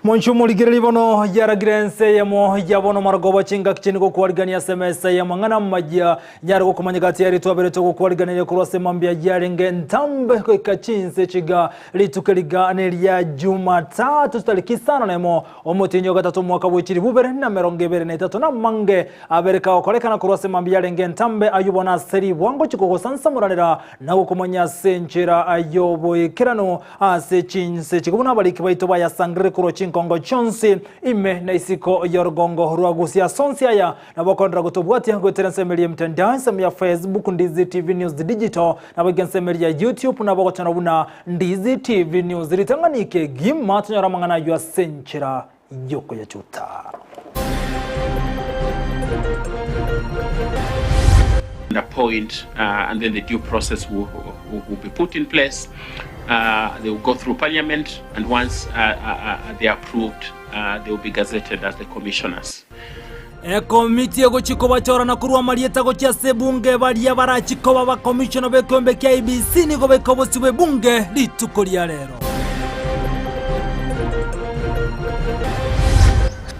Monche omorigereria bono yaragire ense eyemo ya bono marogoba chingaki chinde gokwarigania ase emesa y'amang'ana amayia nyare gokomanya gati ya rituo aberete ogokwariganeria korwa ase mambia yarenge ntambe goika chinse chiga rituko riga neria Jumatatu chitariki isano nemo omotienyi o gatato omwaka bwe chilifu ibere na emerongo ebere na etato na amange abere kagokorekana korwa ase mambia yarenge entambe ayio bono ase ribwango chikogosansamoranera na gokomanya ase enchera y'oboikeranu Ase chinse chigo buna abariki baito bayasangerere korwa chinkongo chionsi ime na isiko y'orogongo rwa Gusii. Ase onsi aya nabo okondera gotobwatia goetera ensemo eria y'emitandao, ensemo ya Facebook Ndizi TV News Digital, naboigo ensemo eria ya YouTube nabo ogochora buna Ndizi TV News. Ritang'ani kegima tonyore amang'ana ayio ase enchera y'okoyachuta. appoint uh, and then the due process will, will, will be put in place. Uh, they will go through parliament and once uh, uh, uh, they are approved, uh, they will be gazetted as the commissioners. Ekomiti egochia kobachora na korua amarieta gochia ase ebunge baria barachie koba abakomishona b'ekeombe kia IEBC nigo baika obosio bw'ebunge rituko ria rero.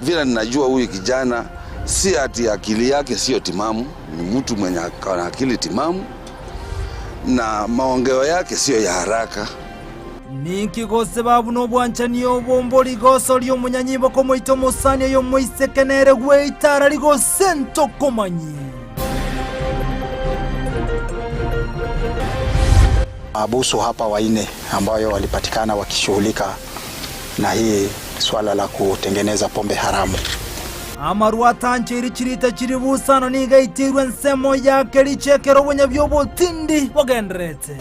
Vile ninajua huyu kijana si ati akili yake sio timamu, ni mtu mwenye ako na akili timamu na maongeo yake sio ya haraka. Ninki gose babuna obwanchani obo mbori gosoria omonyanyibo komoita omosani oyo omoiseke nere gweitara gose ntokomanyie. Mahabusu hapa wanne ambayo walipatikana wakishughulika na hii swala la kutengeneza pombe haramu. Amarwa atancheiri chirita chiri busano nigo aiteirwe ensemo ya kericho ekero obonyabi obotindi bogendererete.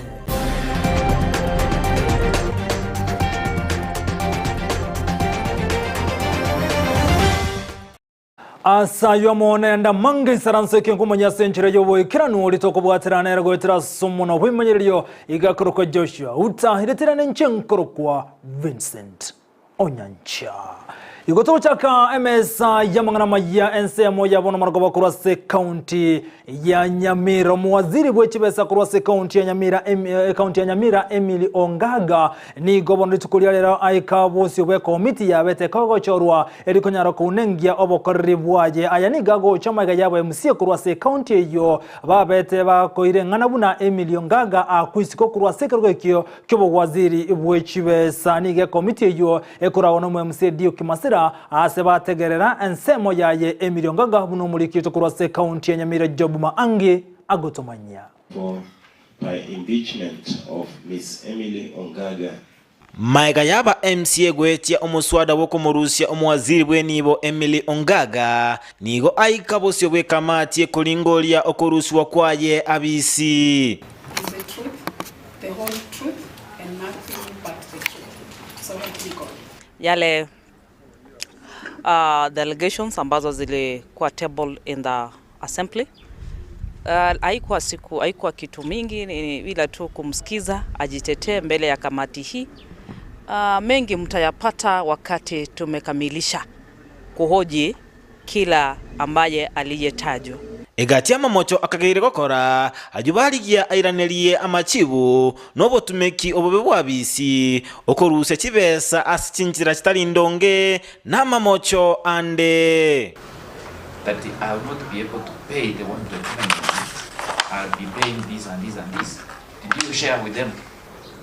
Ase ayio amo nenda mange isaranso eke nkomanya ase enchera y'oboikeranu oria tokobwaterana nere goetera ase omonwa bw'emanyererio iga akorokwa Joshua Uta ireterane inche nkorokwa Vincent Onyancha. Igo togochaka emesa y'amang'ana amaya ensemo ya bono marogoba korwa ase ekaunti ya Nyamira. Omowaziri bwe chibesa korwa ase ekaunti ya Nyamira em, ekaunti ya Nyamira Emily Ongaga nigo bono rituko ria rero aika bosio bw'ekomiti yabete kogochorwa eri konyara kounengia obokoreri bwaye. Aya nigo agocha amaiga yabo MCA korwa ase ekaunti eyio babete bakoira eng'ana buna Emily Ongaga akwe isiko korwa ase ekerogo ekio ki'obowaziri bwe chibesa. Nigo ekomiti eyio ekoragwa nomo MCA Duke Masira aase bategerera ensemo yaye Emily Ongaga buna omoriki oito korwa ase ekaunti ya Nyamira Job Maangi agotomanyia. For by impeachment of Miss Emily Ongaga. Maega y'aba MCA goetia omoswada bw'okomorusia omowaziri bw'enibo Emily Ongaga, nigo aika bosio bw'ekamati ekoringoria okorusigwa kwaye abisi. Is the truth, the whole truth and nothing but the truth. So help me God. Yale uh, the allegations ambazo zilikuwa tabled in the assembly haikuwa siku haikuwa kitu mingi, ni ila tu kumsikiza ajitetee mbele ya kamati hii. Uh, mengi mtayapata wakati tumekamilisha kuhoji kila ambaye aliyetajwa. Egati y'amamocho akageire gokora, ayio barigia airanerie amachibu na obotumeki obobe bw'abisi, okorusia chibesa ase chinchera chitari ndonge, na amamocho ande. That I will not be able to pay the 1.9 million, I'll be paying this and this and this. Did you share with them?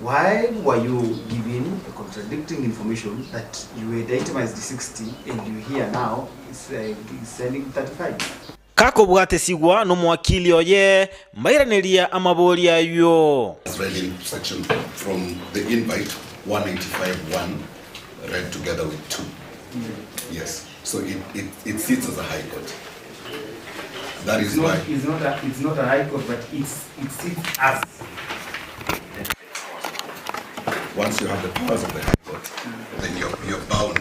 Why were you given a contradicting information that you had itemized 60 and you hear now is uh, sending 35? Gakobwatesigwa nomowakili oye, mbairaneria amaborio ayio. As read in section from the invite 185.1 read together with 2. Yes. So it, it, it sits as a high court. That is It's not, why. it's not a, it's not a high court, but it's, it sits as. Once you have the powers of the high court, then you're, you're bound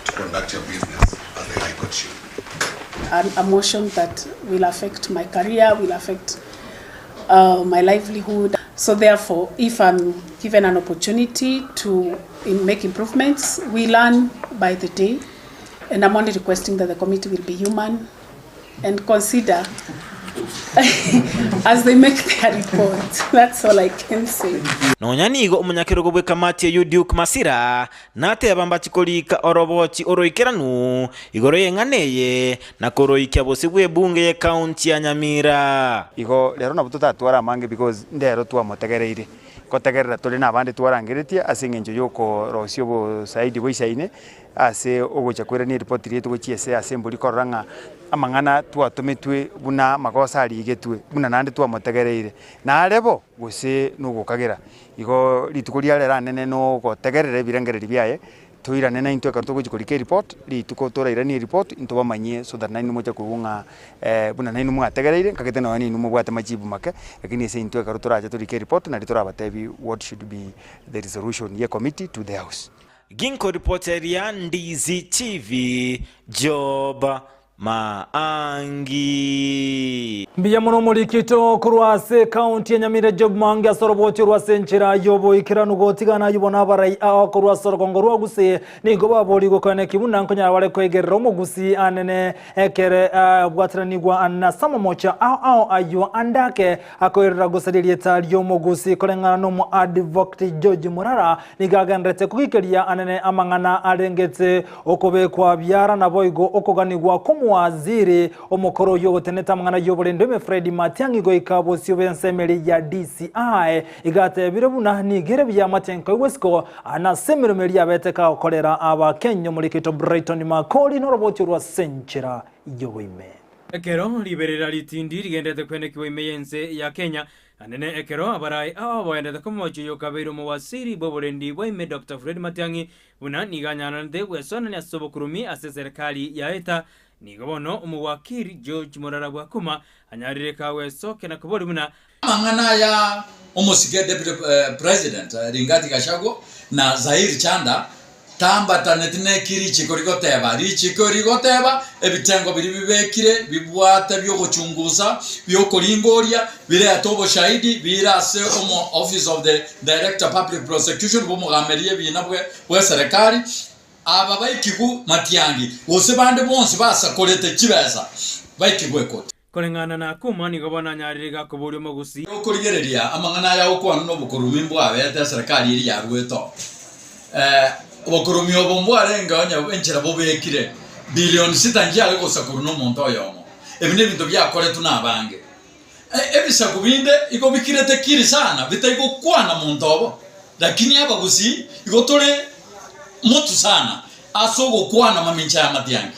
to conduct your business as the high court should. A, a motion that will affect my career, will affect uh, my livelihood. So therefore, if I'm given an opportunity to make improvements, we learn by the day. And I'm only requesting that the committee will be human and consider As they make their report. That's all I can say. Nonya nigo omonyakerogo bw'ekamati eyio Duke Masira nateba mbachi korika orobochi oroikeranu igoro y'eng'ana eye na koroikia bosio bw'ebunge y'ekaunti ya Nyamira. Igo rero nabo totatware amange because ndero twamotegereire. Ngotegerera tore nabande twarangeretie ase eng'encho y'okorosia obosaidi boisaine ase ogocha koirania eripoti riaito gochia ase ase embori korora ng'a amang'ana twatometwe buna amagoso arigetwe, buna naende twamotegereire. Nare bo, gose nogokagera. Igo rituko ria rero anene nogotegerera ebirengererio biaye, toirane naintwe ekero togochia korika eripoti, rituko torairanie eripoti ntobamanyie so that nainwe moche koigwa ng'a buna nainwe mwategereire, nkagete nonya nainwe mobwate majibu make, lakini ase intwe ekero torache torike eripoti nario torabatebi what should be the resolution ye committee to the house. Ginkoripoteria Ndizi TV, Job Maangi. Mbuya mono omorikito korwa ase ekaunti ya Nyamira Job Maangi ase orobochi orwa ase enchera y'oboikeranu gotigana ayio bono abarai ao korwa ase orogongo rwa Gusii nigo baborigwe koeneki buna nkonyara bare koigerera omogusi anene ekere abwataranigwa na Samomocha ao ao ayio ande ake akoirera gosaria erieta ri'omogusi koreng'ana n'omoadvocate George Morara Nigo agenderete kogikeria anene amang'ana arengete okobekwa biara naboigo okoganigwa kw'omowaziri omokoro oyio ogotenete amang'ana y'oborendo ime Fred Matiang'i goika bosio bw'ensemeri ya DCI. Igo atebire buna nigo ere buya Matiang'i koigwa isiko nase emeremo eria abete kagokorera Abakenya omorikito Brighton Makori noroboti rwa senchera y'oboime. Ekero riberera ritindi rigenderete kwenekigwa ime y'ense ya Kenya, Anene ekero abarai aba baendete komochia oyokabeire omowasiri bw'oborendi bwa ime Doctor Fred Matiang'i buna nigo anyaranete gwesoanania ase obokurumi ase eserekari yaeta, nigo bono omowakiri George Morara Bwakuma anyarire kagwesokia na koboria buna Amang'ana aya omosike Deputy President Rigathi Gachagua na Zaheer Chanda Tambataneti neki richiko rigoteba. Richiko rigoteba, ebitengo biria bibekire bibwate bi'ogochungusa, bi'okoringoria, birete oboshahidi, bire ase omo Office of the Director Public Prosecution bw'omogamberia ebiina bwe bw'eserekari, aba baikigwe matiangi, gose bande bonsi basakorete chibesa baikigwe ekoti. Koreng'ana na Akuma nigo bono anyarire gakoboria omogusii. Okorigereria amang'ana aya gokwanwa nobokorumi mbwabete eserekari eria yaruete oo. Obokorumi obo mbwarenge onye enchera bobekire bilioni sita nchiare gosakorwa nomonto oyomo. Ebi nebinto biakoretwe nabange. Ebisaku binde igo bikirete kiri sana bitaigokwana monto obo, lakini abagusii igo tore motu sana ase ogokwana mamincha ya matiangi.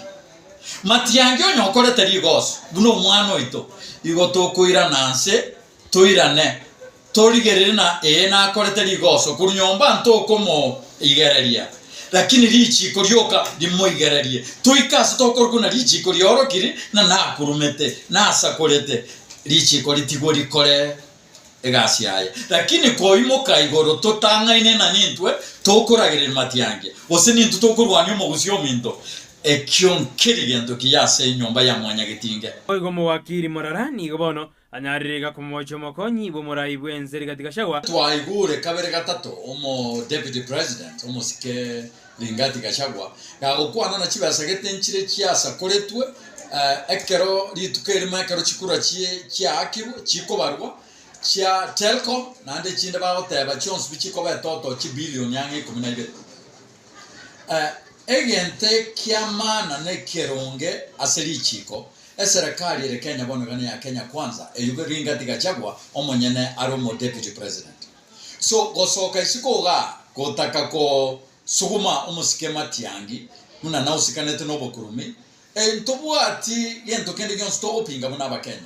Matiangi onye okorete rigoso buna omwana oito, igo tokoirana nse toirane, torigererie na ee nakorete rigoso, korwa nyomba ntokomoigereria, lakini richiiko rioka rimoigererie. Toike ase tokorokwa na richiiko riorokiri, na nakurumete, nasakorete, richiiko ritigwe rikore egasi yaye. Lakini koimoka igoro totang'aine na nintwe tokoragereria matiangi, gose nintwe tokorwania omogusii ominto, ekio nkeri gento kiya ase enyomba ya mwanyagetinge. Boigo omowakiri morara nigo bono anyarire iga komocha omokonyi bw'omorai bw'ense Rigathi Gachagua. Twaigure kabere gatato omo deputy president omosike Rigathi Gachagua gagokwana na chibesa gete nchire chiasakoretwe Ekero rituko erimo ekero chikura chiaakirwe chikobarwa chia Telcom naende echinde bagoteba chionsi pi chikoba etoto chibilioni ang'e ikomi na ibere. Egento ekia maana na ekeronge ase richiko, eserekari ere Kenya bono iga neya Kenya Kwanza eyio Rigathi Gachagua omonyene are omo deputy president. So gosoka isiko igaa gotaka kosuguma omosike Matiangi buna nausikanete nobokurumi Ntobwati gento kende gionsi togopinga buna Abakenya.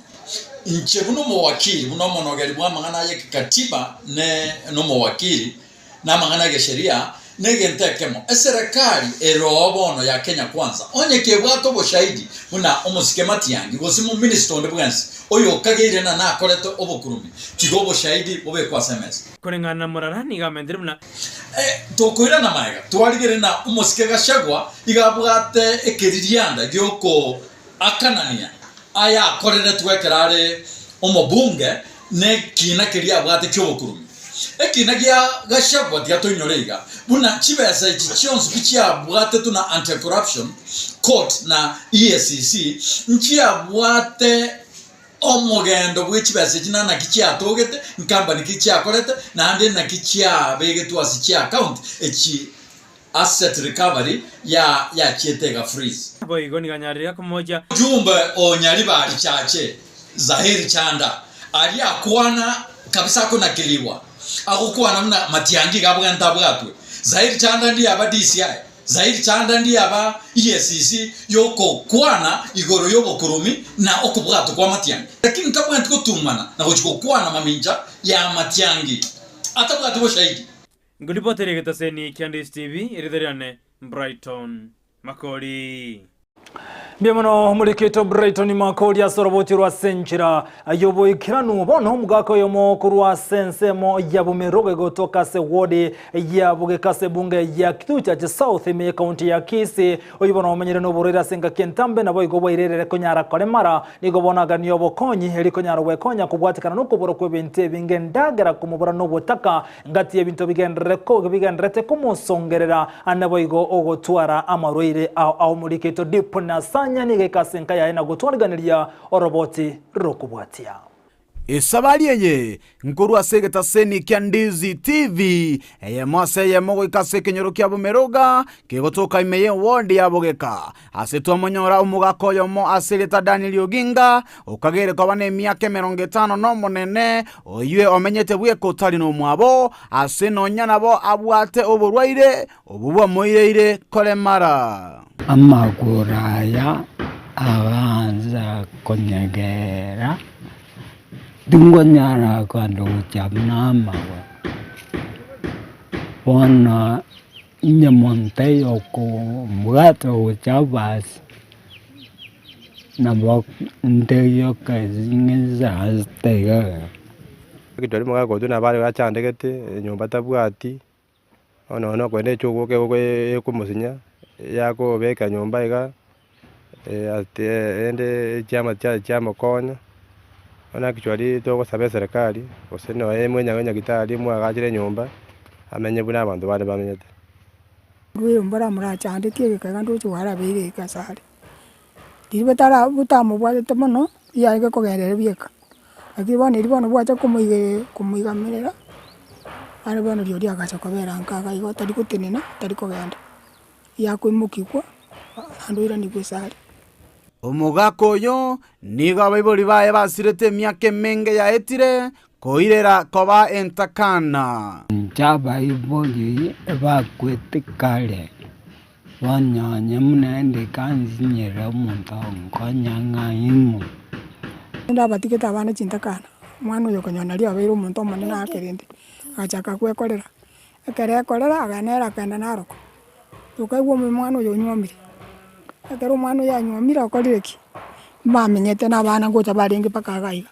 Inche buna omowakili, buna omonogeri bw'amang'ana aye kikatiba ne nomowakili namang'ana y'egesheria, negento ekemo, eserekari eroo bono ya Kenya Kwanza, onye kebwate oboshahidi buna omosike Matiangi gose mominister onde bwensi oyokageire na nakorete obokurumi, tiga oboshahidi bobekwe ase emesa. Koreng'ana na Morara nigo amentire buna Tokoirana magega, twarigereria na omosike Gachagua iga abwate ekeririanda giokoakanania aya akoreretwe ekero are omobunge na ekiina keria abwate ki'obokurumi. Ekiina gia Gachagua tiga toinyore iga buna chibesa echi chionsi pi chiabwatetwe na Anti-Corruption Court na EACC nchiabwate. Omogendo bwe chibesa echi na naki chiatogete, nkampani ki chiakorete, naende naki chiabegetwe ase chiaccount echi asset recovery ya yachiete ega freeze. Boigo nigo anyarire komochia. Ojumbe o Nyaribari Chache, Zahir Chanda, aria akwana kabisa akonakiliwa, agokwana buna Matiang'i iga abwenerete abwatwe. Zahir Chanda ndiye aba DCI, Zahir Chanda ndiye aba EACC yokokwana igoro yobokurumi na okobwatwa kwa Matiang'i. Lakini tabwenereti gotumana na gochia gokwana mamincha ya Matiang'i atabwati boshahidi. Nkoripotera egetaseni kia Ndisi TV, erieta riane Brighton Makori. Mbuya mono omorikito Brighton Makori ase oroboti rwa ase enchera y'oboikeranu. Bono omogaka oyomo korwa ase ensemo ya Bomerogo gotoka ase ward ya Bogeka ase ebunge ya Kitutu Chache South ime y'ekaunti ya Kisii. Oyio bono omenyire noborwaire ase engaki entambe naboigo bwairerere konyara koremara. Nigo bono aganie obokonyi eri konyara gwekonya kobwatekana nokobora kw'ebinto ebinge endagera komobora nobotaka Ngati y'ebinto bigenderere bigendererete komosongerera, naboigo ogotwara amarwaire ao ao Omoriketo Deep Nasanya nigo eke ase enka yaye na gotwariganeria oroboti rokobwatia. Esabari eye nkorwa ase egetaseni kia Ndizi TV, eyemo ase eyemo goika ase ekenyoro kia Bomeroga, kegotoka ime y'eward ya Bogeka. Ase twamonyora omogaka oyomo ase erieta Danieli Oginga, okagere koba nemiaka emerongo etano nomonene, oyio omenyete bweka otari nomwabo, ase nonya nabo abwate oborwaire obwo bwamoireire koremara. Amagoro aya agansa konyegera, tingonyara kogenda gochia buna amagoro. Bono Inye monto oyokombwata gocha basi, nabo nteyoka ng'insansete iga iga. Ekero omogaka oyio nabo are achandegete, enyomba tabwati, bono nonya okoenda echogoke ekomosinya, yakobeka nyomba iga, ati rende chiama chiaye chiamokonya, bono actually togosaba eserekari, gose nonya mwenyago nyagetari mwagachire enyomba, amenye buna abanto bande bamenyete. Rweo mbora morachandeke egeka iga ndoche gwarabeire egeka ase are. Riria botara botamobwatete mono, riarenge kogenda ere bieka, lakini bono erio bono bwacha komoigerera komoigamerera, are bono rirorio agacha kobera nka iga igo tari gotenena, tari kogenda. Yakoimokigwa, naende oiranigwe ase are. Omogaka oyo nigo abaibori baye basirete emiaka emenge yaetire koirera koba entakana. Inche abaibori bakwete kare, banyonye buna ende kansinyere omonto onkonya ng'a ing'o. Rende abatigete abana chintakana, omwana oyo okonyora nario abeire omonto omonene ake rende, agachaka gwekorera, Ekero ekorera, agenda nere akagenda narokwa, tokaigwa omwana oyo onyuomire. Ekero omwana oyo anyuomire okorire ki? Mbamenyete na abana ngocha barenge mpaka iga iga.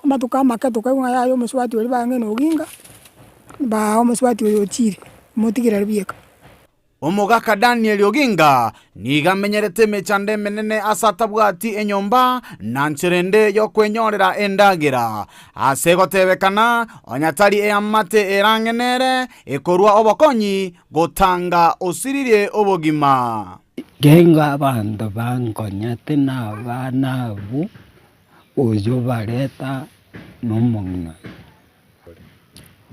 Amatuko amake tokaigwa ng'a yaya omosubati oria bang'ina oginga, baa omosubati oyo ochire, motigere aria bieka. Omogaka Daniel Oginga nigo amenyerete emechando emenene ase atabwati enyomba na nchera ende y'okwenyorera endagera. Ase gotebekana, onya tari eamate erang'e nere ekorua obokonyi gotanga osiririe obogima. Kengo abanto bankonyete na abana abwo, oyio bareta nomong'ina.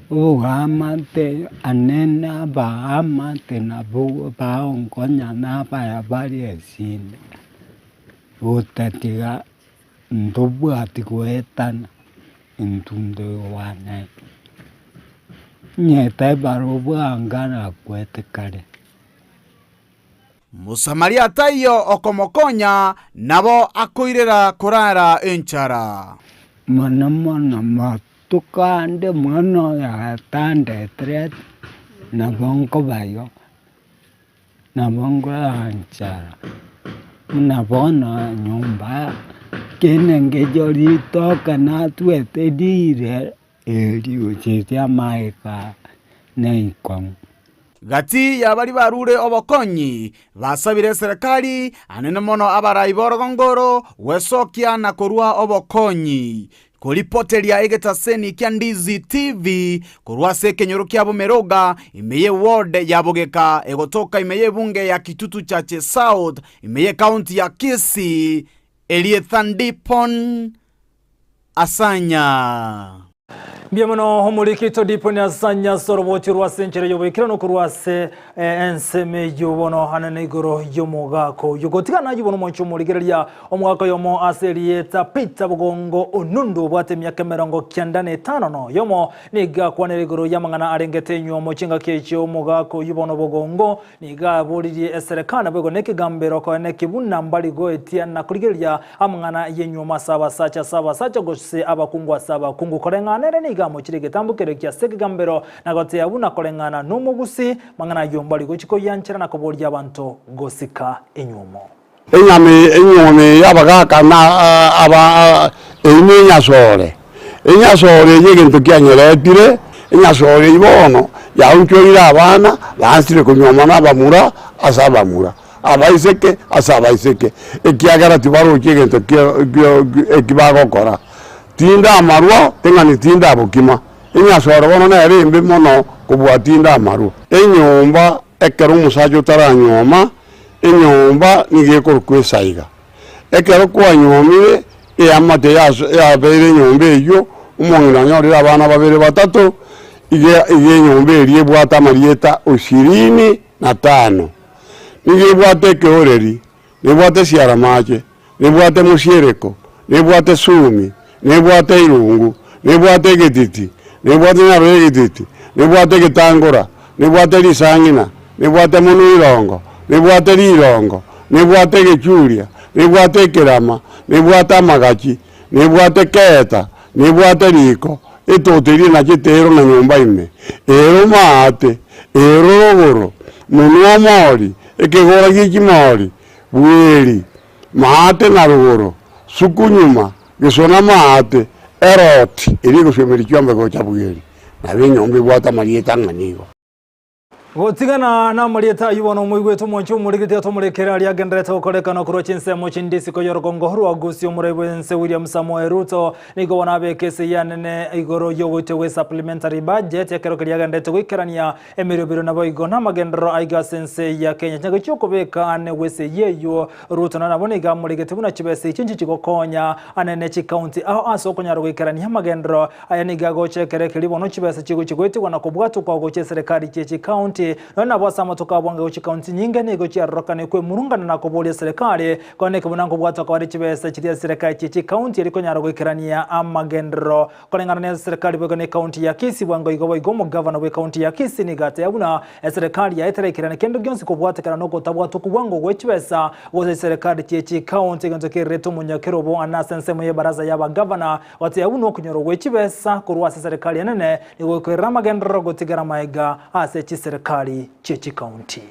Oboamate anene abaamate nabwo baonkonya na abaya bare esinde, gotatiga ntobwati goetana intwe ntoigwane. Onye tebaro bwanga nakwete kare. Mosamaria taiyo okomokonya, nabo akoirera korara enchara. Mono mono matuko ande mwana oyo atandetire nabo nkobayo, nabo nkoranchara, buna bono nyomba kende ngecho ritoke natwete rire Eri ri'amaika neikong'u. Gati y'abaria barure obokonyi, basabire eserekari, anene mono abarai b'orogongo oro, gwesokia na korua obokonyi. Koripoteria egetaseni kia Ndizi TV korwa ase ekenyoro kia Bomeroga, ime ye ward ya Bogeka egotoka ime y'ebunge ya Kitutu Chache South, ime y'ecounty ya Kisii, Elietha Ndipon. Asanya. Mbuya mono omoriki Todipo Asanya ase oroboti rwa ase enchera y'oboikeranu korwa ase ensemo eyio bono anene igoro y'omogaka oyio. Gotigana ayio bono omwanchi omorigereria omogaka oyomo ase erieta Peter Bogongo Onundu obwate emiaka 95 na oyomo nigo akwanire igoro y'amang'ana arengete enywomo chingaki echio omogaka oyio bono Bogongo Nigo aboririe eserekari naboigo nekegambero koeneki buna mbari goetia na korigereria amang'ana y'enyuomo ase abasacha ase abasacha gose abakungu ase abakungu. Koreng'ana nere nigo amochire egetambo keria kiase ekegambero na goteeba buna koreng'ana nomogusi mang'ana ayio mbari gochia koyianchera na koboria abanto gosika enyuomo. Enyama enyuomo eye y'abagaaka na aba eyio nenyasore. Enyasore eyio egento kianyeretire, enyasore eyio bono yaonchoire abana, baansire konyuoma na abamura ase abamura, abaiseke ase abaiseke, ekiagera tibarochi egento eki bagokora. Tinde amarwa, ting'ani tinde abokima. Enyasore bono nere embe mono kobua tinde amarwa. Enyomba Ekero omosacha otaranyuoma, enyomba nigo ekorokwa esaiga. Ekero kwanyuomire, eamate yabeire enyomba eyio, omong'ina onyorire abana babere batato, iga iga enyomba eria ebwate amarieta ishirini na tano. Nigo ebwate ekeoreri, nebwate siaramache, nebwate mosiereko, nebwate sumi, nebwate irungu, nebwate egetiti, nebwate nyaro y'egetiti, nebwate egetangora, nebwate risang'ina, nebwate monwa irongo, nebwate rirongo, nebwate egechuria, nebwate ekerama, nebwate amagachi, nebwate keeta, nebwate riko, etoto eria enachete ero na nyomba ime, ero maate, ero rogoro, monwa omori, ekegora gie chimori, bweri, maate na rogoro, suku nyuma, gesona maate, eroti, eria egosiomeria chiombe gocha bweri, nabo enyomba ebwate amarieta ng'a nigo. Gotigana namarieta ayio bono omoigwete omwanchi omorigete atomorekere aria agenderete gokorekana korwa chinsemo chinde isiko y'orogongo rwa Gusii omorai bw'ense William Samoei Ruto nigo bono abeke esegi anene igoro y'ogoitwa gwe supplementary budget ekero keria agenderete goikerania Emerobero naboigo namagenderero aiga ase ense ya Kenya. Chingaki chi'okobeka ane gw'esegi eyio, Ruto nabo nigo amoregete buna chibesa echio nchichi gokonya ane ne chikaunti ao ase okonyara goikerania amagenderero aya nigo agocha ekero ekeria bono chibesa chigochia goetigwa na kobwatokwa gochia eserekari chie chikaunti. Nonya nabo ase amatuko a bwango chikaunti chinyinge nigo chiarorokane kwemurungana na koboria eserekari koeneke buna nkobwatokwa bare chibesa chiria eserekari chie chikaunti eri konyara goikerania amagenderero Koreng'ana neserikari boigo ne county ya Kisii bwango igo boigo omogavana bwe county ya Kisii nigo ateba buna eserikari yaye teraikerane kende gionsi kobwatekana nogotabwatokwa bwango gwe chibesa gose chiserikari chie chicounty egento kererete omonyakerobo ane ase ensemo y'ebaraza y'abagavana goteba buna okonyorwa gwe chibesa korwa ase eserikari enene nigo gokoirera amagenderero gotigara maega ase chiserikari chie chicounty.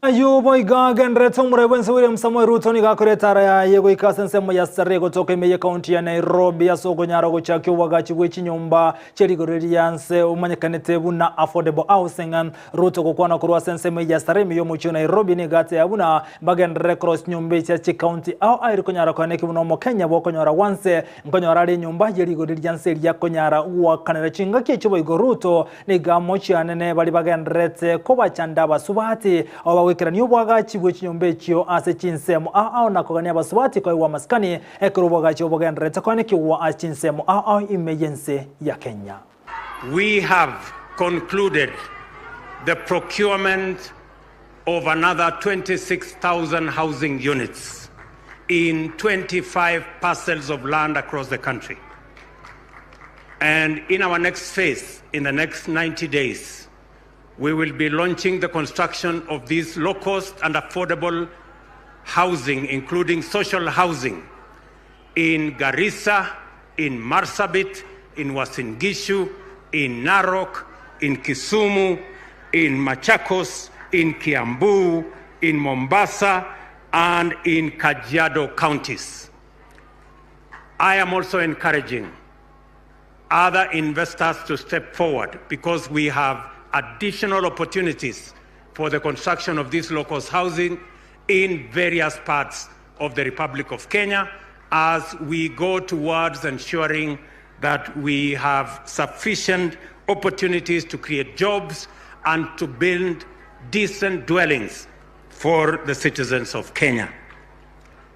Ayio boigo agendererete omorai bw'ense William Samoei Ruto nigo akore etara yaye goika ase ensemo ya Starehe gotoka ime ye county ya Nairobi ase okonyara gochakia obwagachi bwe chinyomba chie rigori ria nse omanyekanete buna affordable housing. Ruto gokwana korwa ase ensemo eye ya Starehe ime y'omochie o Nairobi nigo ateba buna mbagenderere korosia chinyomba echi ase chicounty ao aeri konyara koeneki buna omokenya bwokonyora gwanse nkonyora are enyomba ye rigori ria nse eria akonyara goakanera chingaki echio boigo Ruto Nigo amochie anene baria bagendererete kobachanda abasubati, abwo bagoikerania oboagachi bwe chinyomba echio ase chinsemo ao ao na kogania abasubati koegwa amasikani ekero oboagachi obo bogendererete koenekigwa ase chinsemo ao ao ime y'ense ya Kenya. We have concluded the procurement of another 26,000 housing units in 25 parcels of land across the country. And in our next phase, in the next 90 days, we will be launching the construction of these low cost and affordable housing, including social housing, in Garissa, in Marsabit, in Uasin Gishu, in Narok, in Kisumu, in Machakos, in Kiambu, in Mombasa, and in Kajiado counties. I am also encouraging other investors to step forward because we have additional opportunities for the construction of this low-cost housing in various parts of the Republic of Kenya as we go towards ensuring that we have sufficient opportunities to create jobs and to build decent dwellings for the citizens of Kenya.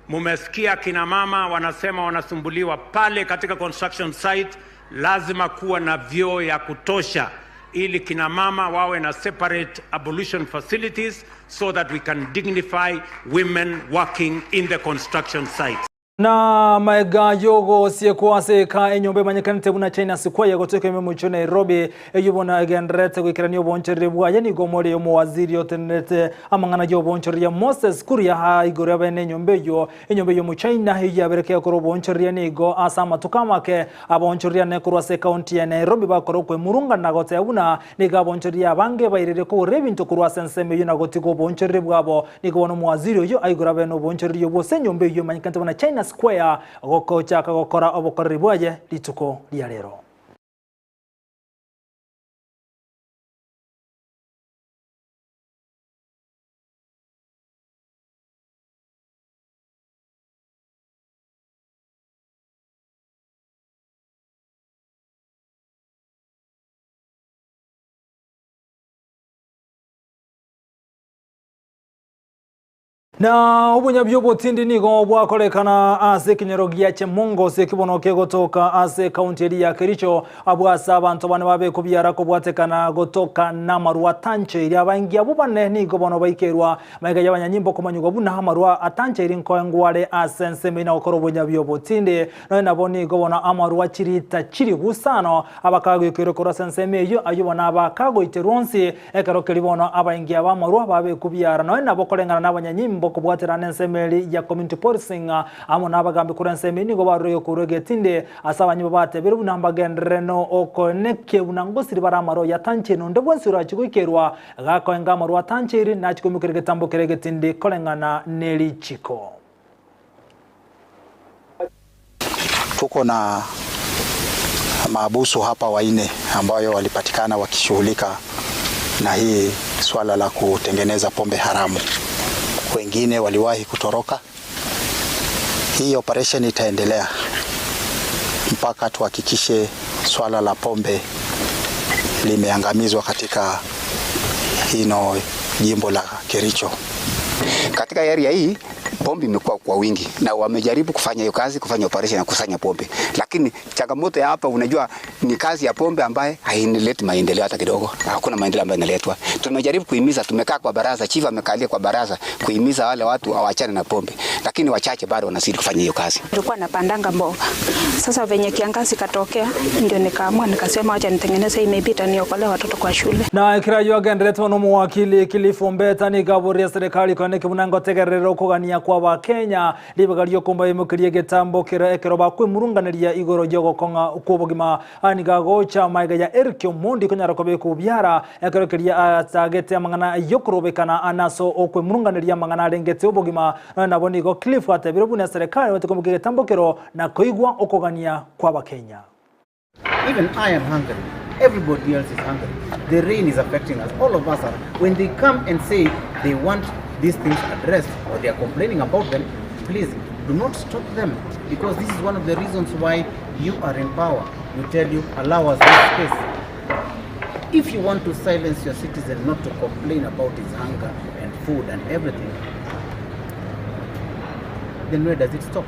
Mumesikia kina mama wanasema wanasumbuliwa pale katika construction site. Lazima kuwa na vyoo ya kutosha ili kina mama wawe na separate ablution facilities so that we can dignify women working in the construction site. Na maega y'ogosiekwa ase eka enyomba emanyekanete buna China Square gotoka ime omochie o Nairobi, eyio bono egendererete goikerania obonchoreri bwaye nigo omore omowaziri otenenerete amang'ana y'obonchoreria Moses Kuria igoro y'abene enyomba eyio. Enyomba eyio omochina eyio yabeire kegokora obonchoreria nigo ase amatuko amake abonchoreria ne korwa ase ekaunti ya Nairobi bakora okwemurungana na goteba buna nigo abonchoreria abange bairire kogora ebinto korwa ase ensemo eyio na gotiga obonchoreria bwabo. Nigo bono omowaziri oyio aigure abe nobonchoreria obwo ase enyomba eyio emanyekanete buna China Square gochaka gokora obokoreri bwaye rituko ria rero. Na obonyabio obotindi nigo bwakorekana ase ekenyoro gia Chemongo ase ekibono kegotoka ase ekaunti eria ya Kericho, abwo ase abanto bane babekubiara kobwatekana gotoka namarwa atancheiri. Abaingi abwo bane nigo bono baikerwa Magega y'abanyanyimbo komanyigwa buna amarwa atancheiri nkoengwa are ase ensemo eye na gokora obonyabi obotindi. Nonya nabo nigo bono amarwa chirita chilifu isano abakagoikeirwe korwa ase ensemo eyio, ayio bono abakagoiterwa onsi. Ekero keria bono abaingi ab'amarwa babekwa biara. Nonya nabo koreng'ana nabanyanyimbo kobwaterana nensemo eria ya community policing amo nabagambi korwa ensemo eyio nigo barure korwa egetindi ase abanyimbo batebire buna mbagenderere nokoenekia buna ngosiri bare amarwa ayio atancheiri nonde bwensi orachie goikerwa Gakoenga amarwa atancheiri, nachie koimokeria egetambo keria egetindi koreng'ana ne richiko. Tuko na maabusu hapa waine ambayo walipatikana wakishughulika na hii swala la kutengeneza pombe haramu. Wengine waliwahi kutoroka. Hii operation itaendelea mpaka tuhakikishe swala la pombe limeangamizwa katika hino jimbo la Kericho. Katika area hii pombe imekuwa kwa wingi na wamejaribu kufanya hiyo kazi, kufanya operation ya kusanya pombe, lakini changamoto ya hapa, unajua ni kazi ya pombe ambaye hainileti maendeleo hata kidogo. Hakuna maendeleo ambayo inaletwa. Tumejaribu kuhimiza, tumekaa kwa baraza, chief amekalia kwa baraza kuhimiza wale watu waachane na pombe, lakini wachache bado wanazidi kufanya hiyo kazi. Nilikuwa napandanga mboga. Sasa venye kiangazi katokea, ndio nikaamua nikasema acha nitengeneze hii, maybe itaniokolea watoto kwa shule. Na ekero ayio agenderetwe nomowakili Cliff Ombeta nigo aboria serikali koeneki buna ngotegerera okogania kw'Abakenya ribaga riokombaimokeria egetambo kera ekero bakwemurunganeria igoro y'ogokong'a kw'obogima. Aya nigo agocha magega ya Eric Omondi konyara kobeka obiara ekero keria atagete amang'ana y'okorobekana nase okwemurunganeria amang'ana arengete obogima. Nonya nabo nigo Cliff atebire buna eserekari nebwate koimokia egetambo kero na koigwa okogania kw'Abakenya. Even I am hungry. Everybody else is hungry. The rain is affecting us. All of us are. When they come and say they want these things addressed or they are complaining about them, please do not stop them because this is one of the reasons why you are in power. We tell you, allow us this space. If you want to silence your citizen not to complain about his hunger and food and everything, then where does it stop?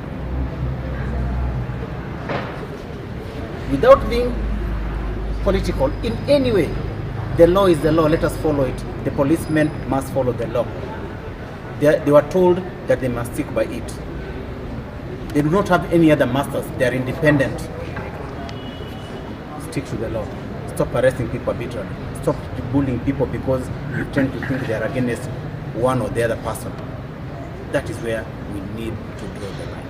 Without being political in any way, the law is the law. Let us follow it. The policemen must follow the law. They, they were told that they must stick by it. They do not have any other masters. They are independent. Stick to the law. Stop arresting people arbitrarily. Stop bullying people because you tend to think they are against one or the other person. That is where we need to draw the line.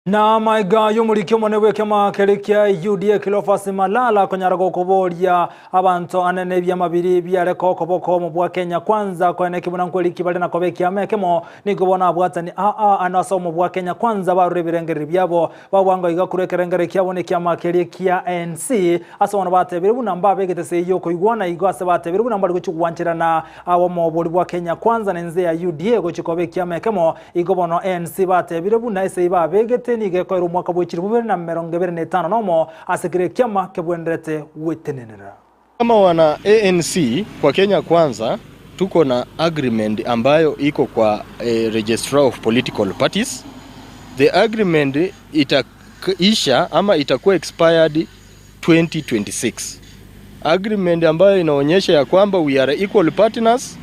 Na amaiga y'omoriki omonene bw'ekiama keria kia UDA Cleophas Malala konyara gokoboria abanto anene ebiama biria biareka okoboko omo bwa Kenya Kwanza koeneki buna nkweriki bare na koba ekiama ekemo nigo bono abwatani aa ano ase omo bwa Kenya Kwanza barure ebirengererio biabo babwango iga korwa ekerengererio kiabo nekiama keria kia ANC ase bono batebire buna mbabegete esegi yokoigwana igo ase batebire buna mbari gochia gwancherana obomo boria bwa Kenya Kwanza na ense ya UDA gochia koba ekiama ekemo Igo bono ense batebire buna ase babegete nigo ekoera omwaka bwe chilifu bibere na emerongo ebere na etano nomo, ase kera ekiama kebwenerete gwetenenera. Kama wana ANC kwa Kenya Kwanza tuko na agreement ambayo iko kwa Registrar of Political Parties. The agreement itaisha ama itakuwa expired 2026. Agreement ambayo inaonyesha ya kwamba we are equal partners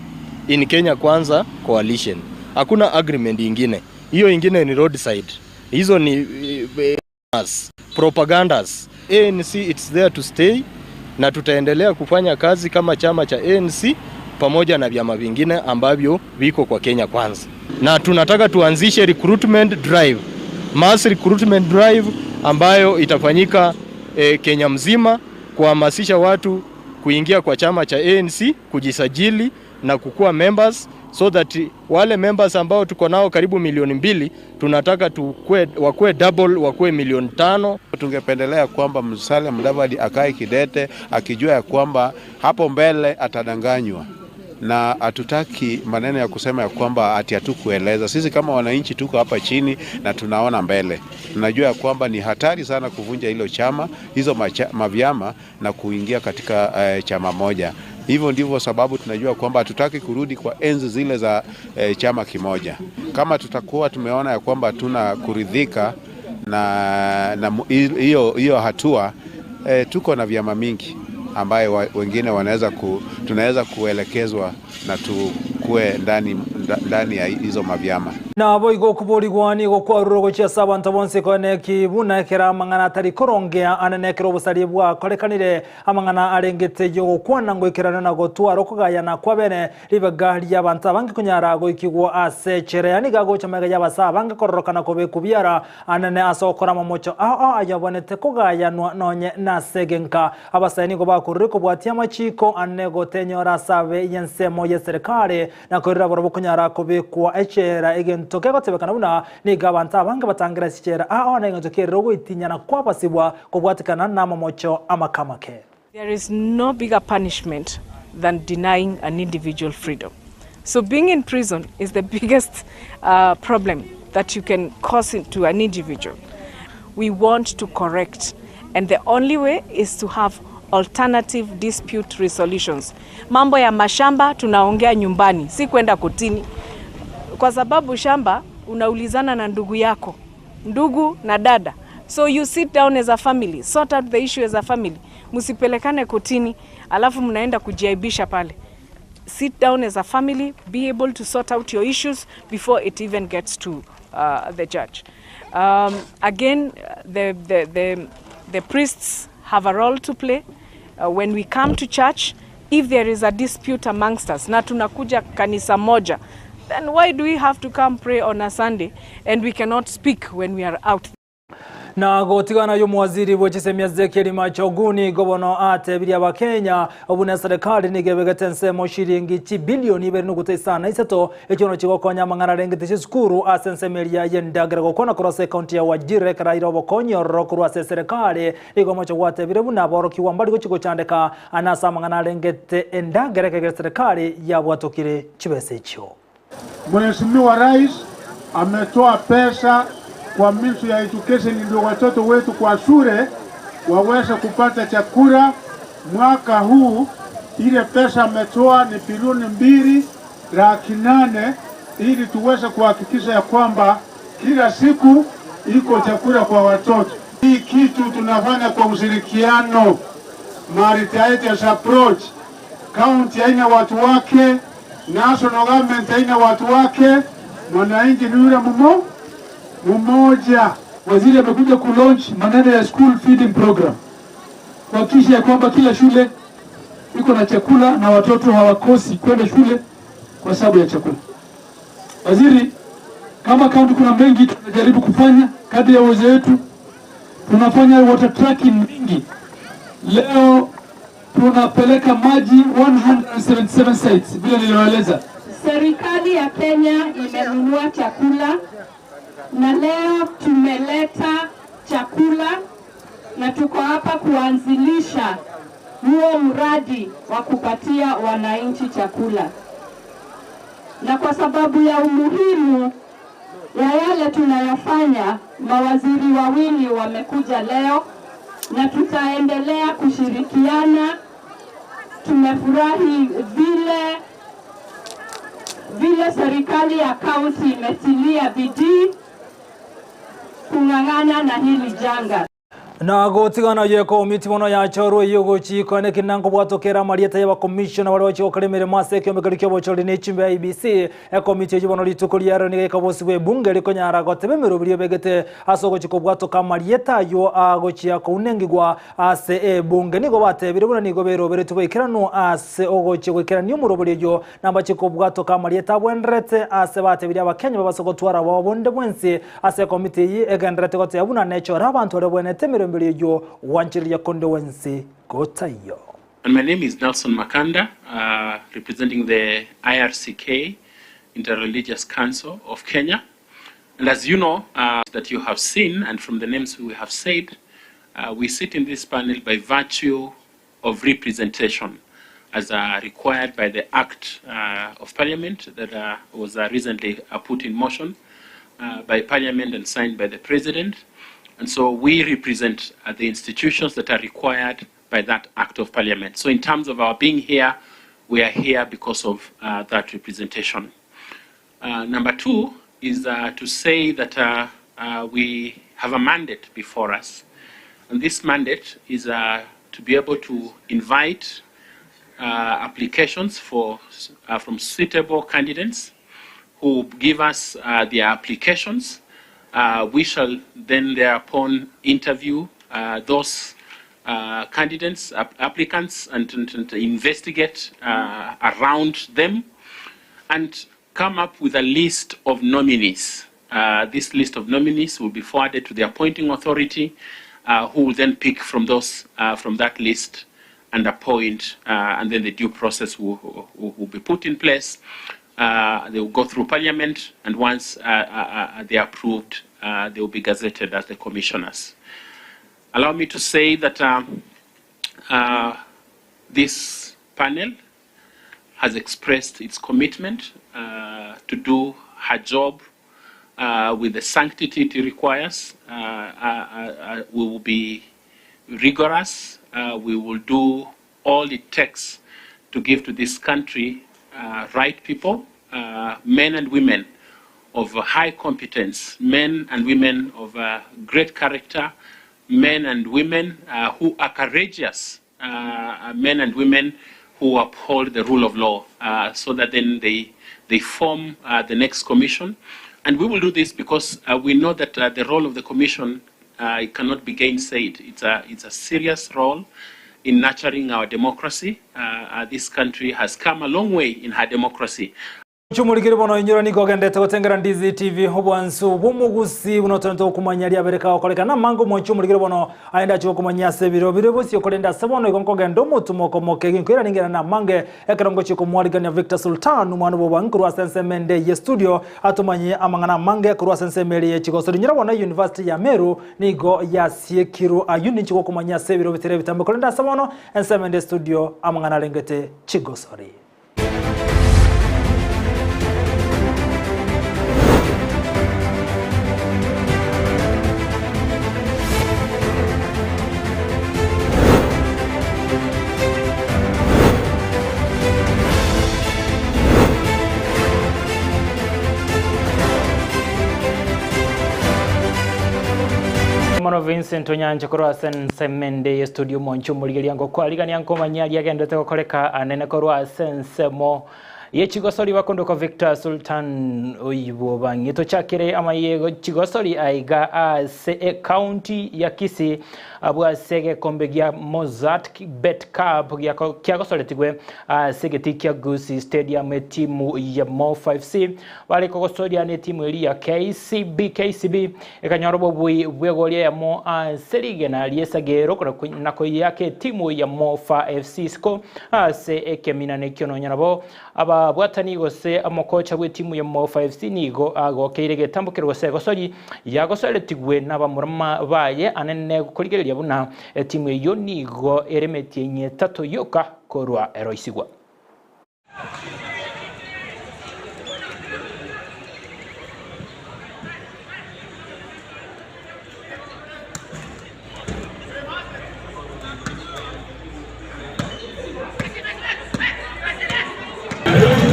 in Kenya Kwanza coalition. Hakuna agreement ingine. Hiyo ingine ni roadside. Hizo ni propagandas. ANC it's there to stay na tutaendelea kufanya kazi kama chama cha ANC pamoja na vyama vingine ambavyo viko kwa Kenya Kwanza. Na tunataka tuanzishe recruitment drive, mass recruitment drive ambayo itafanyika Kenya mzima kuhamasisha watu kuingia kwa chama cha ANC, kujisajili na kukua members so that wale members ambao tuko nao karibu milioni 2 tunataka wakue double, wakue milioni 5. Tungependelea kwamba Musalia Mudavadi akae kidete akijua ya kwamba hapo mbele atadanganywa, na hatutaki maneno ya kusema ya kwamba ati hatukueleza. Sisi kama wananchi tuko hapa chini na tunaona mbele. Tunajua ya kwamba ni hatari sana kuvunja hilo chama, hizo mavyama na kuingia katika chama moja. Hivyo ndivyo sababu tunajua kwamba hatutaki kurudi kwa enzi zile za chama kimoja. Kama tutakuwa tumeona ya kwamba hatuna kuridhika na hiyo hatua, tuko na vyama mingi ambaye wengine tunaweza kuelekezwa na tukue ndani ya hizo mavyama. Nabo igo kuborigwa nigo kwaruro gochia sabanto bonse kone kibuna kera mang'ana atari korongea anene kero obosari bwakorekanire amang'ana arengete yogokwana ngoikerana na gotwara okogayana kwa bene ribaga ria abanto abange konyara goikigwa ase echere niga gocha mega y'abasa abange kororokana kobe kubiara anene ase okora mamocho ao ayobonete kogayanwa nonye nasegenka abasae nigo bakorire kobwatia amachiko ane gotenyora asabe y'ensemo y'eserikali na korera barabwo konyara kobekwa echera egento kegotebekana buna niga abanto abange batangira chichera ao na egento kerire ogoitinyana kwabasibwa kobwatikana na amamocho amakamake. There is no bigger punishment than denying an individual freedom. So being in prison is the biggest problem that you can cause to an individual. We want to correct, and the only way is to have alternative dispute resolutions. Mambo ya mashamba tunaongea nyumbani, si kwenda kotini. Kwa sababu shamba unaulizana na ndugu yako, ndugu na dada. So you sit down as a family, sort out the issue as a family. Msipelekane kotini, alafu mnaenda kujiaibisha pale. Sit down as a family, be able to sort out your issues before it even gets to the judge. Again, the priests have a role to play. When we come to church, if there is a dispute amongst us, na tunakuja kanisa moja, then why do we have to come pray on a Sunday and we cannot speak when we are out? Na gotigana yo mwaziri bwechisemia Ezekiel Machoguni gobono atebiria ba Kenya obuna serikali nigebegete nsemo shilingi chi bilioni ibere nuguta isana isato ekyono chigokonya mang'ana rengete chisukuru ase ensemeria yendagera gokona korwa ase county ya Wajir karaira obokonyororo korwa ase serikali igo mocho gwatebire buna borokiwa mbari gochigochandeka anasa mang'ana rengete endagera kegere serikali yabwatokire chibesa echio. Mheshimiwa Rais ametoa pesa kwa Ministry ya Education ndio watoto wetu kwa shule waweze kupata chakula. Mwaka huu ile pesa ametoa ni bilioni mbili laki nane ili tuweze kuhakikisha ya kwamba kila siku iko chakula kwa watoto. Hii kitu tunafanya kwa ushirikiano, multi approach. County haina watu wake, national government haina watu wake, mwananchi ni yule mmoja. Waziri amekuja kulaunch maneno ya school feeding program, kuhakikisha ya kwamba kila shule iko na chakula na watoto hawakosi kwenda shule kwa sababu ya chakula. Waziri, Kama kaunti kuna mengi tunajaribu kufanya kadri ya uwezo wetu. Tunafanya water tracking mingi. Leo tunapeleka maji 177 sites vile niliwaeleza. Serikali ya Kenya imenunua chakula na leo tumeleta chakula na tuko hapa kuanzilisha huo mradi wa kupatia wananchi chakula, na kwa sababu ya umuhimu ya yale tunayofanya, mawaziri wawili wamekuja leo na tutaendelea kushirikiana. Tumefurahi vile vile serikali ya kaunti imetilia bidii kung'ang'ana na hili janga. Na gotigana ye komiti bono yachorwe yogochiko ne kinango bwatokera amarieta y'abakomishona baria bachia gokora emeremo ase ekiombe kia obochori na echumbi ya IEBC. Ekomiti eyio bono rituko riaro nigo ekabosibwa ebunge rikonyara goteba emeroberi ebegete ase ogochia kobwatoka amarieta aywo agochia kounengigwa ase ebunge. Nigo batebire buna nigo beroberetwe boikeranu ase ogochia goikerania omoroberi oyio nambachie kobwatoka amarieta abwenderete ase batebirie abakenya babase gotwara bao bonde bwensi ase ekomiti eyio egenderete goteba buna nechore abanto baria bwenete emeroberi eyio gwanchereria konde wensi gotaiyo. And my name is Nelson Makanda, representing the IRCK, Interreligious Council of Kenya. And as you know, that you have seen, and from the names we have said, we sit in this panel by virtue of representation, as required by the Act of Parliament that was recently put in motion by Parliament and signed by the President. And so we represent the institutions that are required by that Act of Parliament. So in terms of our being here, we are here because of that representation. Number two is to say that we have a mandate before us. And this mandate is to be able to invite applications from suitable candidates who give us their applications. We shall then thereupon interview those candidates, applicants, and investigate around them and come up with a list of nominees. This list of nominees will be forwarded to the appointing authority, who will then pick from that list and appoint, and then the due process will be put in place. They will go through Parliament, and once they are approved, they will be gazetted as the commissioners. Allow me to say that this panel has expressed its commitment to do her job with the sanctity it requires. We will be rigorous. We will do all it takes to give to this country right people, men and women of high competence, men and women of great character, men and women who are courageous, men and women who uphold the rule of law, so that then they form the next commission. And we will do this because we know that the role of the commission, it cannot be gainsaid. It's a serious role in nurturing our democracy. This country has come a long way in her democracy. Chumurikiri bono inyura niko gendete gotengera Ndizi TV obwansu bw'omugusi buno tonto okumanya riabereka gokoreka namango mwanchu omurikiri bono aenda achi gokumanya ase ebiro bire bosio korenda ase bono igo nkogenda omotumo okomoke ginkwira ningera namange ekerongo chikomwarigania Victor Sultan omwana bwa bwangu ase ensemo ende ye studio atumanye amang'ana amange korwa ase ensemo ere ye chigosori nyura bono University ya Meru nigo yasiekirwe ayu ninchi gokumanya ase ebiro bitere bitambe korenda ase bono ensemo ende studio amang'ana arengete chigosori. Mono Vincent Onyancha korwa ase ensemo ende ye studio mwancho omorigeria ngokwarigania nkomanya aria agendete gokoreka anene korwa ase ensemo Ye chigosori bakondoka Victor Sultan Oibobang'i. Tochakere amaye chigosori aiga ase ecounty ya Kisii abwo ase egekombe gia Mozzart Bet Cup kiagosoretigwe ase egetii kia Gusii Stadium etimu ya Mo 5C bare kogosoria netimu eria ya KCB KCB ekanyora obobui bw'egori eyemo ase rigena ri'esagero na koyiaka etimu ya Mofa FC isiko ase ekemina nekio nonya nabo ababwatani gose omokocha bw'etimu ya Mofa FC nigo agokeire egetambokero gose egosori yagosoretigwe nabamura baye anene korigereria buna etimu eyio nigo ere emetienyi etato yoka korwa eroisigwa.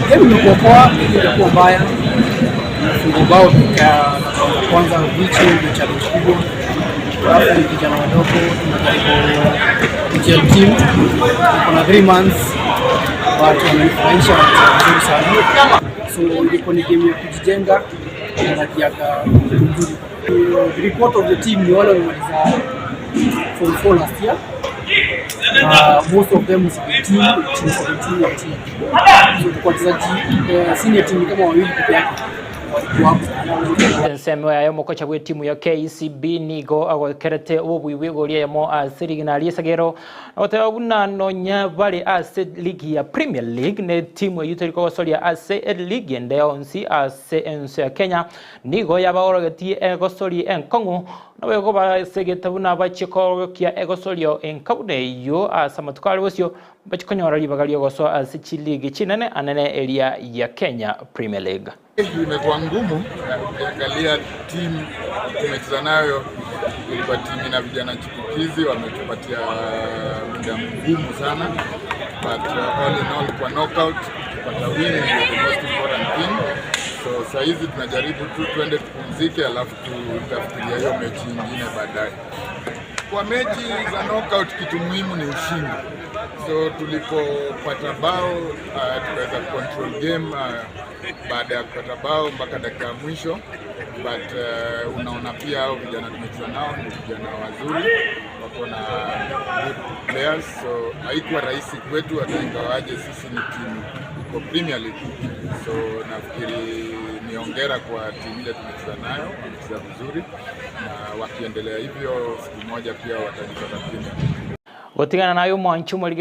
Game imekuwa poa, imekuwa mbaya. Fungo bao dakika ya kwanza which ndio challenge kubwa. Alafu ni vijana wadogo, tunajaribu kugel team. Tuko na 3 months but wamenifurahisha, wanacheza vizuri sana. So ilikuwa ni game ya kujijenga na kiaka mzuri. Three quarter of the team ni wale wamemaliza form 4 last year. Most of them 17, 18, 17, 18. So tulikuwa wachezaji senior team kama wawili peke yake walikuwa hapo. Ensemo yaye omokocha bw'etimu ya KCB nigo agokerete obobui bw'egori eyemo ase rigena ri'esagero na goteba buna nonya bare ase ligi ya Premier League ne etimu eyio teri kogosoria ase eligi ende yonsi ase ense ya Kenya nigo yabaorogetie egosori enkong'u Naboigo basegete buna bachie koorokia egosorio enka buna eyio ase amatuko are bosio, mbachie konyora ribaga ri'ogosoa ase chiligi chinene anene eria ya Kenya Premier League. Imekuwa ngumu ukiangalia timu tumecheza nayo ilikuwa timu ina vijana chipukizi, wametupatia muda mgumu sana, but all in all kwa knockout kupata win ndio the most important thing. So saa hizi tunajaribu tu tuende tupumzike, alafu tutafikiria hiyo mechi nyingine baadaye. Kwa mechi za knockout kitu muhimu ni ushindi. So tulipopata bao tukaweza control game baada ya kupata bao mpaka dakika ya mwisho, but unaona pia hao vijana tumecheza nao ni vijana wazuri, wako na good players, so haikuwa rahisi kwetu, hata ingawaje sisi ni timu iko Premier League. So nafikiri ni hongera kwa timu ile tumecheza nayo, wamecheza vizuri na wakiendelea hivyo siku moja pia watajipata Premier League. Gotigana naye omwanchi omorige.